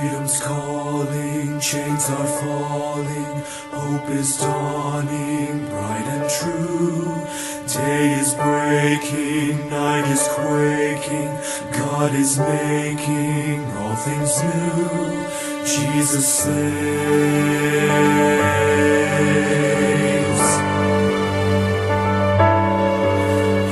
Freedom's calling, chains are falling, hope is dawning, bright and true. Day is breaking, night is quaking, God is making all things new. Jesus saves.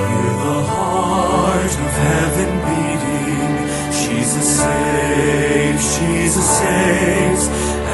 Hear the heart of heaven beating. Jesus saves, Jesus saves,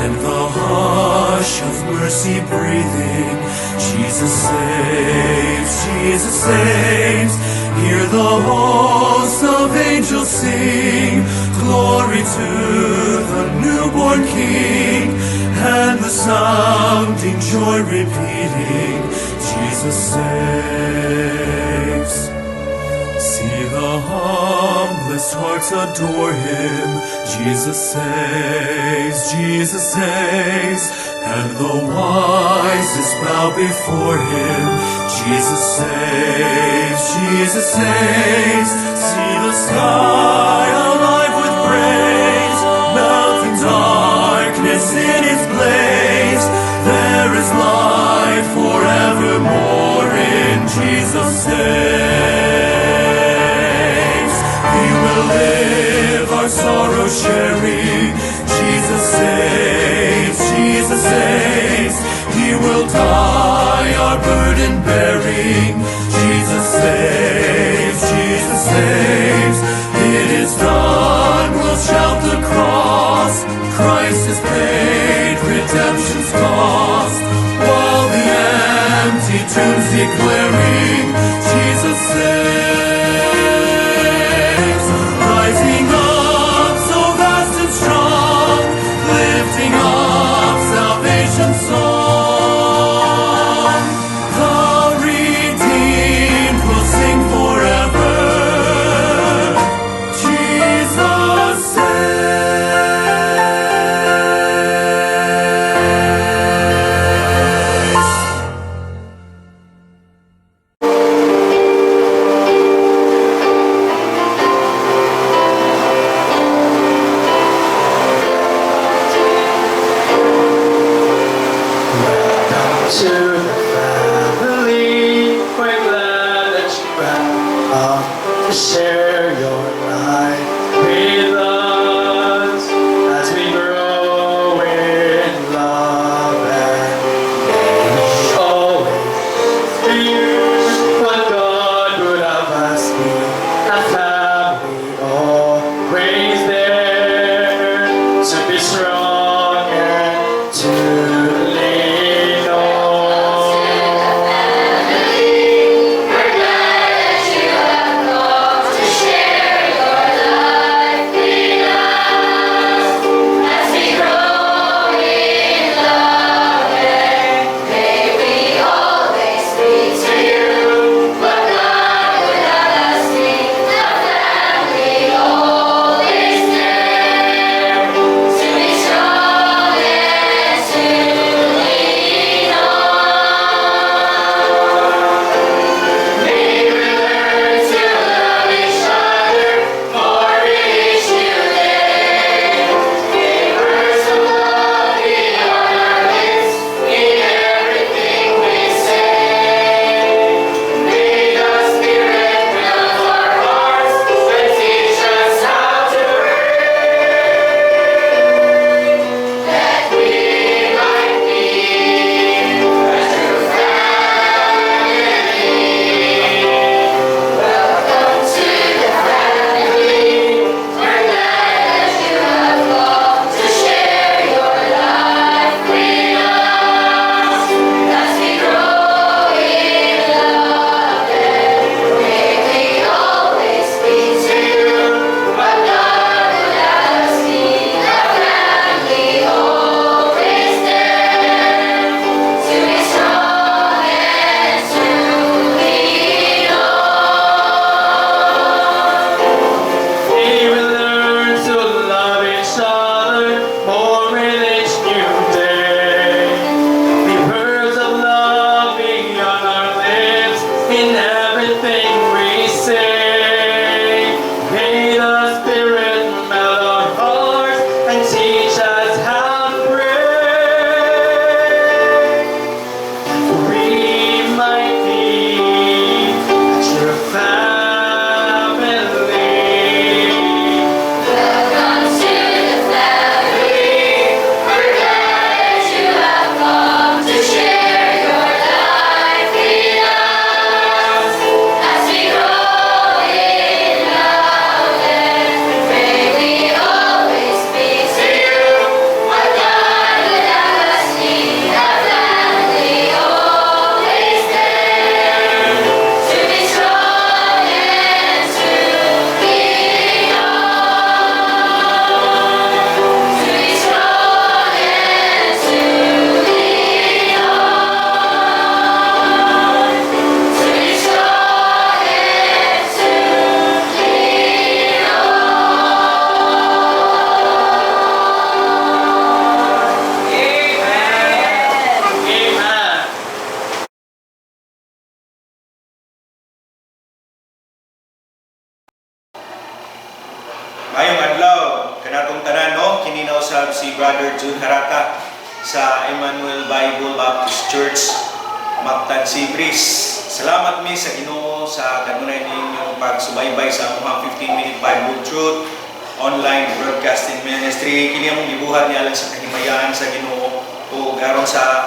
and the hush of mercy breathing. Jesus saves, Jesus saves. Hear the hosts of angels sing, glory to the newborn King, and the sounding joy repeating, Jesus saves. See the humblest hearts adore him. Jesus saves, and the wisest bow before him. Jesus saves, Jesus saves. See the sky alive with praise, melting darkness in its blaze. There is light forevermore in Jesus saves. He will live our sorrow sharing. Jesus saves, Jesus saves. He will die our burden bearing. Jesus saves, Jesus saves. It is done, we'll shout the cross. Christ has paid redemption's cost. While the empty tomb's declaring, Jesus saves. Rising up so vast and strong, lifting up salvation's song. The redeemed will sing forever. Jesus saves. Welcome to the family. We're glad that you have come to share your life with us as we grow in love, and may we always be what God would have us be. A family always there to be strong and to lean on. We're glad that you have come to Bible Baptist Church, Mactan Seabreeze. Salamat mi sa Ginoo sa kanunay ninyong pagsubaybay sa among 15-minute Bible Truth online broadcasting ministry. Kini among gibuhat niya lang sa kahimayaan sa Ginoo o aron sa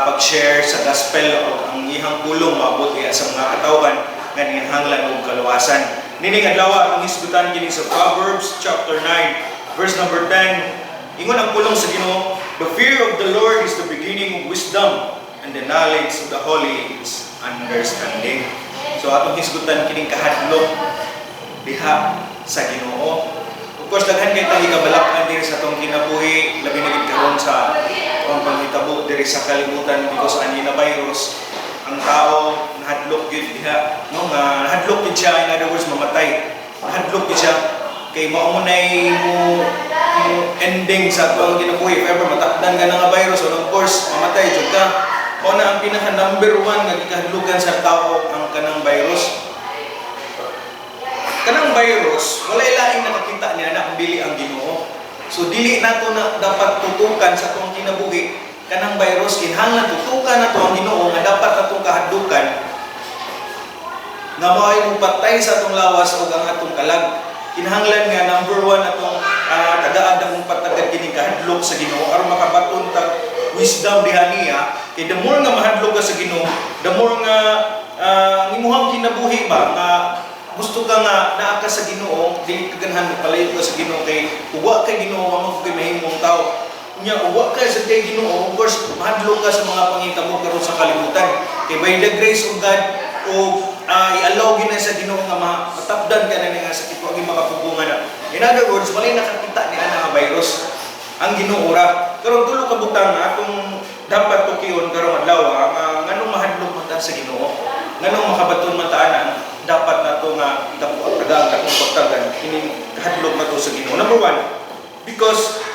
pag-share sa gospel o ang ihang pulong maabot diha sa mga katawhan nga ninghanglan og kaluwasan. Nining adlaw, atong hisgutan kini sa Proverbs chapter 9 verse number 10. Ingon ang pulong sa Ginoo, "The fear of the Lord is the beginning of wisdom, and the knowledge of the holy is understanding." So atong hisgutan kining kahadlok diha sa Ginoo. Of course, daghan kay tang gikabalak-an diri sa atong kinabuhi, labi na gid karon sa ang panghitabo diri sa kalibutan because ani na virus, ang tao nahadlok gyud diha, no, nga nahadlok gyud siya, in other words, mamatay. Nahadlok gyud siya kay mao mo nay mo ending sa atong kinabuhi. If ever matakdan ka na nga virus, and of course mamatay jud ka. Mao na ang pinaka number one nga gikahadlokan sa tao, ang kanang virus. Kanang virus, walay laing nakakita niya na kung dili ang Ginoo. So dili nato na dapat tutukan sa atong kinabuhi kanang virus, kinahanglan tutukan nato ang Ginoo nga dapat atong kahadlukan nga mao'y mopatay sa atong lawas o ang atong kalag. Kinahanglan nga number one atong tagaan akong patagad kining kahadlok sa Ginoo aron makabaton tag wisdom diha niya, kay the more nga mahadlok ka sa Ginoo, the more nga ang imuhang kinabuhi ba nga gusto ka nga naa ka sa Ginoo, dili ka ganahan mapalayo ka sa Ginoo, kay ug wa kay Ginoo, wa man kay mahimong tao. Unya ug wa kay sa kay Ginoo, of course mahadlok ka sa mga panghitabo karon sa kalibutan, kay by the grace of God o i-allow gyud na sa Ginoo nga matapdan ka na nga sakit, wa gyud makapugongan na. In other words, walay nakakita ni ana nga virus, ang Ginoo ra. Karon, tulo ka butang nga atong dapat tukion karong adlaw, nga nganong mahadlok man ta sa Ginoo, nganong makabaton man ta ana, dapat nato nga tagaan akong pagtagan kining kahadlok nato sa Ginoo. Number one, because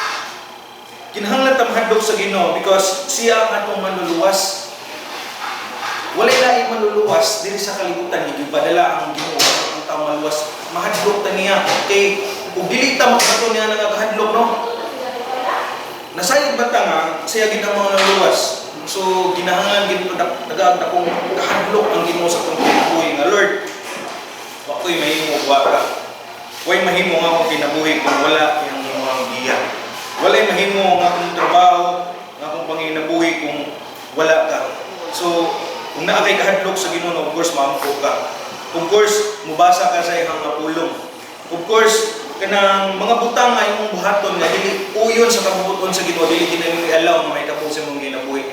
kinahanglan ta mahadlok sa Ginoo because siya ang atong manluluwas. Walay laing manluluwas diri sa kalibutan, gipadala ang Ginoo ang tao maluwas. Mahadlok ta niya kay ug dili ta makabaton niya nga kahadlok, no? Nasayod ba ta nga siya gid ang mga nanluwas? So ginahanglan gid to tagaag akong kahadlok ang Ginoo sa atong kinabuhi nga, "Lord, wa ko'y mahimo wa ka. Way mahimo nga akong kinabuhi kung wala yang imong giya. Walay mahimo nga akong trabaho, nga akong panginabuhi kung wala ka." So kung naa kay kahadlok sa Ginoo, of course maampo ka. Of course mubasa ka sa iyang nga pulong. Of course kanang mga butang nga imong buhaton nga dili uyon sa kabubut-on sa Ginoo, dili gid nimo i-allow nga mahitabo sa imong kinabuhi.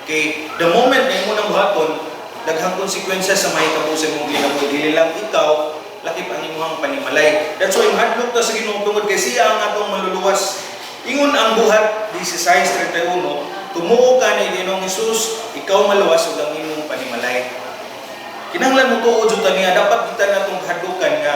Kay the moment na imo nang buhaton, daghang consequences sa mahitabo sa imong kinabuhi. Dili lang ikaw, lakip ang imong panimalay. That's why mahadlok ta sa Ginoo tungod kay siya ang atong manluluwas. Ingon ang Buhat 16:31, "Tumuo ka ni Ginoong Hesus, ikaw maluwas ug ang imong panimalay." Kinahanglan mo tuo jud ta niya, dapat kita natong kahadlukan nga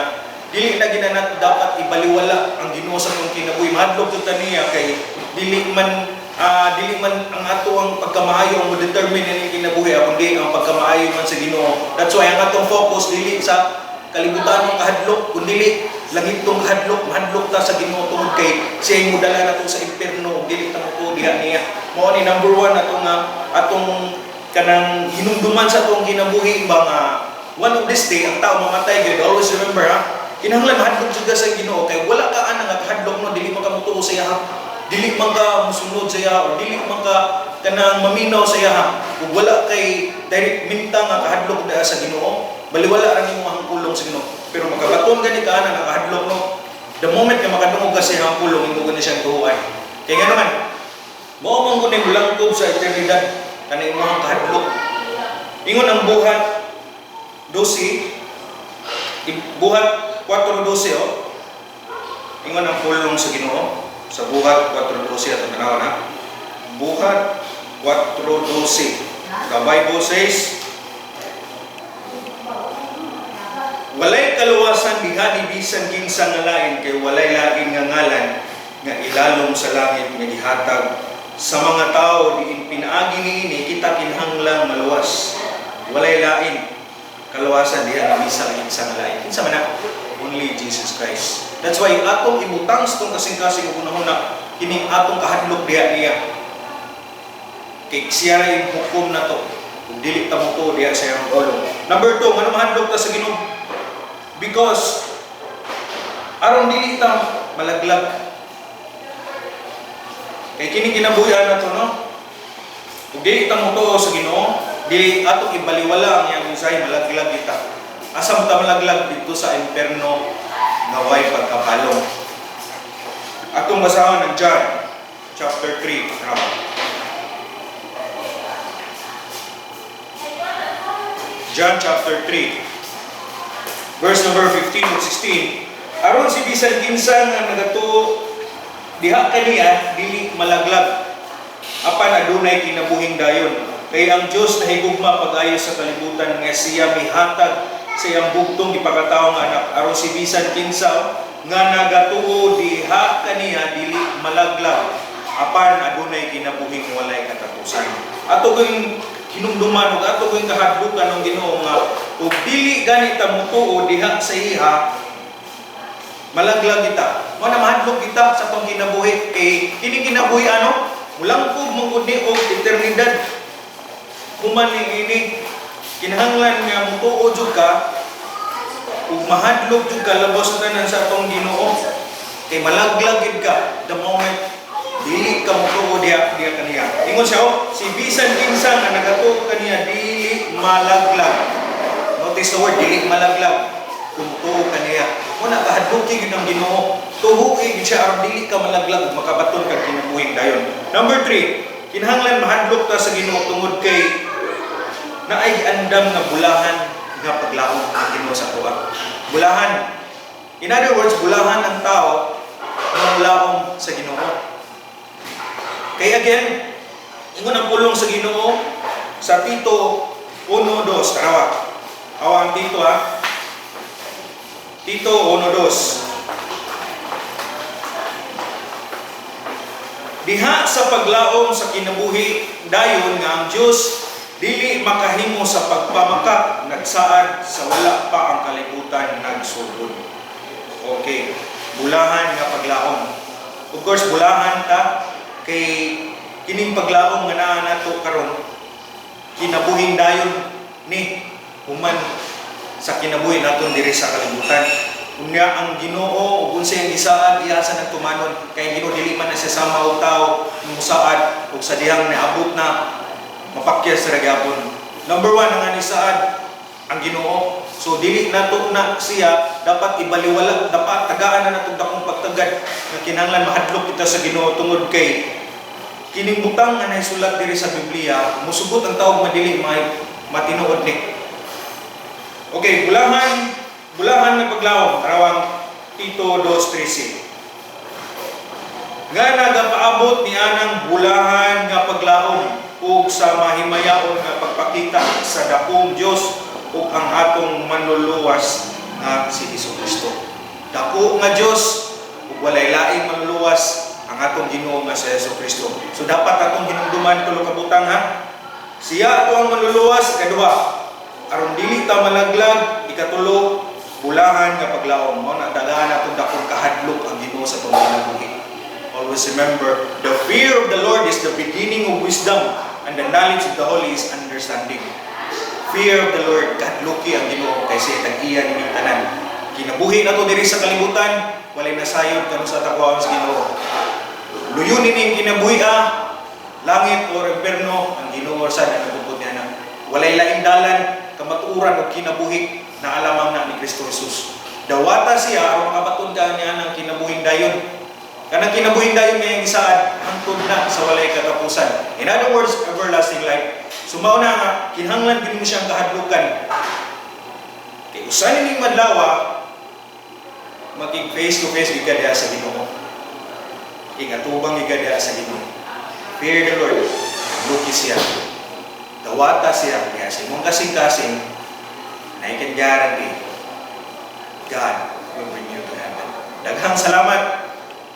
dili na gina nato dapat ibaliwala ang Ginoo sa atong kinabuhi. Mahadlok jud ta niya kay dili man ang ato ang pagkamaayo ang mo-determine ining kinabuhi, kundi ang pagkamaayo man sa Ginoo. That's why ang atong focus dili sa kalibutan ng kahadlok, kundi langit tong kahadlok. Mahadlok ta sa Ginoo tungod kay siya modala nato sa impierno ug dili ta motuo diha niya. Mao ni number one ato nga atong kanang hinumduman sa atong kinabuhi ba nga one of this day ang tao mamatay gyud. Always remember, ha, kinahanglan mahadlok jud ka sa Ginoo kay wala ka ana nga kahadlok, no, dili man ka motuo sa iya, dili man ka musunod sa iya, or dili man ka kanang maminaw sa iya. Ug wala kay direct minta nga kahadlok diha sa Ginoo, baliwala ra nimo ang pulong sa Ginoo. Pero makabaton gani ka ana nga kahadlok, no, the moment nga makadungog ka sa iyang pulong, imo gani siyang tuhuan. Kay ngano man, mao man gud ning mulangkob sa eternidad kanang imong kahadlok. Ingon ang Buhat 12, Buhat 4:12, oh. Ingon ang pulong sa Ginoo sa Buhat 4:12, atong tanawa na. Buhat 4:12. The Bible says, "Walay kaluwasan diha ni bisan kinsa nga lain, kay walay lain nga ngalan nga ilalom sa langit nga gihatag sa mga tao diin pinaagi niini kita kinahanglang maluwas." Walay lain kaluwasan diha ni bisan kinsa nga lain. Kinsa man na? Only Jesus Christ. That's why atong ibutang sa atong kasing-kasing ug hunahuna kining atong kahadlok diha niya. Kay siya ra yung hukom nato. Kung dili ta motuo diha sa iyang pulong. Number two, ngano mahadlok ta sa Ginoo? Because aron dili ta malaglag. Kay kini kinabuhi nato, no? Kung dili ta motuo sa Ginoo, dili atong ibaliwala ang iyang mensahe, malaglag kita. Asa mo ta malaglag? Didto sa imperno nga way pagkapalong. Atong basahon ng John chapter 3. Tama. John chapter 3, verse number 15 ug 16. Aron si bisan kinsa nga nagatuo diha kaniya dili malaglag apan adunay kinabuhing dayon. Kay ang Dios nahigugma pag-ayo sa kalibutan nga siya mihatag sa iyang bugtong gipakatawo nga anak aron si bisan kinsa nga nagatuo diha kaniya dili malaglag apan adunay kinabuhing walay katapusan. Ato gyud hinumduman ug ato gyud kahadlukan ng Ginoo nga ug dili gani ta motuo diha sa iya, malaglag kita. Mo na mahadlok kita sa atong kinabuhi kay kini kinabuhi ano, mulangkob man gud ni og eternidad. Human ni ini, kinahanglan nga motuo jud ka ug mahadlok jud ka labaw sa tanan sa atong Ginoo kay malaglag gid ka the moment dili ka motuo diha diha kaniya. Ingon siya, oh, si bisan kinsa nga nagatuo kaniya dili malaglag. Notice the word "dili malaglag". Kung mutuo kaniya, mo na kahadloki gyud ang Ginoo. Tuhuki gyud siya aron dili ka malaglag ug makabaton kag kinabuhing dayon. Number 3, kinahanglan mahadlok ta sa Ginoo tungod kay naay andam nga bulahan nga paglaom ang Ginoo sa atoa. Bulahan. In other words, bulahan ang tao nga molaom sa Ginoo. Kay again, ingon ang pulong sa Ginoo sa Tito 1:2. Tanawa. Awa ang Tito ha. Tito 1:2. Diha sa paglaom sa kinabuhi dayon nga ang Dios dili makahimo sa pagpamaka, nagsaad sa wala pa ang kalibutan nagsugod. Okay, bulahan nga paglaom. Of course, bulahan ta kay kining paglaom nga naa nato karon, kinabuhing dayon ni human sa kinabuhi naton diri sa kalibutan. Unya ang Ginoo ug unsay ang gisaad, iya sa nagtumanon, kay ang Ginoo dili man na siya sama og tao musaad ug sa dihang niabot na mapakyas ra gyapon. Number one ang nisaad ang Ginoo. So dili nato na siya dapat ibaliwala, dapat tagaan na natong dakong pagtagad nga kinahanglan mahadlok kita sa Ginoo tungod kay kining butang nga naisulat diri sa Biblia, musugot ang tawag madili may matinuod ni. Okay, bulahan, bulahan nga paglaom, tarawang Tito 2:13. Nga nagapaabot ni anang bulahan nga paglaom ug sa mahimayaon nga pagpakita sa dakong Dios ug ang atong manluluwas nga si Hesukristo. Dako nga Dios ug walay laing manluluwas, ang atong Ginoo nga si Hesukristo. So dapat atong hinumduman tulo ka butang ha. Siya ato ang manluluwas, ikaduha, aron dili ta malaglag, ikatulo, bulahan nga paglaom. Mao na tagaan atong dakong kahadlok ang Ginoo sa atong kinabuhi. Always remember, the fear of the Lord is the beginning of wisdom, and the knowledge of the Holy is understanding. Fear of the Lord, kahadloki ang Ginoo kay siya tag-iya nining tanan. Kinabuhi nato diri sa kalibutan, walay nasayod kanus-a ta kuhaon sa Ginoo. Luyunin ning kinabuhi ah, langit or imperno, ang Ginoo sa ang nagupot niya na. Walay laing dalan, kamatuoran og kinabuhi na alamang na ni Kristo Jesus. Dawata siya aron makabaton ka niya ng kinabuhing dayon. Kanang kinabuhing dayon nga gisaad hangtod na sa walay katapusan. In other words, everlasting life. So mao na nga kinahanglan gyud mo siyang kahadlukan. Kay usa ning madlawa, maging face to face gyud ka diha sa Ginoo. Igatubang gyud ka diha sa Ginoo. Fear the Lord. Luki siya. Dawata siya. Kaya sa imong kasing-kasing, I can guarantee, God will bring you to heaven. Daghang salamat.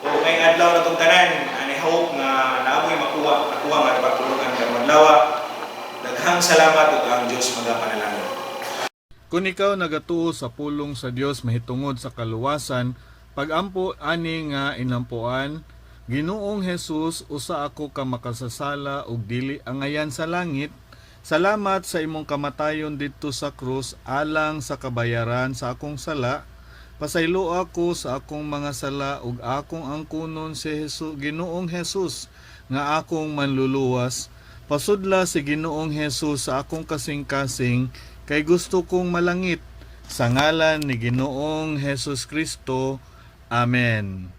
O ngayong adlaw na itong tanan, and I hope nga naamoy makuha, nakuha nga napatulungan karong adlaw. Daghang salamat ug ang Diyos magapanalangin. Kung ikaw nagatuo sa pulong sa Dios mahitungod sa kaluwasan, pagampo ani nga inampuan, Ginoong Jesus, usa ako ka makasasala ug dili angayan sa langit. Salamat sa imong kamatayon didto sa krus alang sa kabayaran sa akong sala. Pasaylo ako sa akong mga sala ug akong angkunon si Jesus, Ginoong Jesus, nga akong manluluwas. Pasudla si Ginoong Jesus sa akong kasing-kasing kay gusto kong malangit. Sa ngalan ni Ginoong Jesus Kristo. Amen.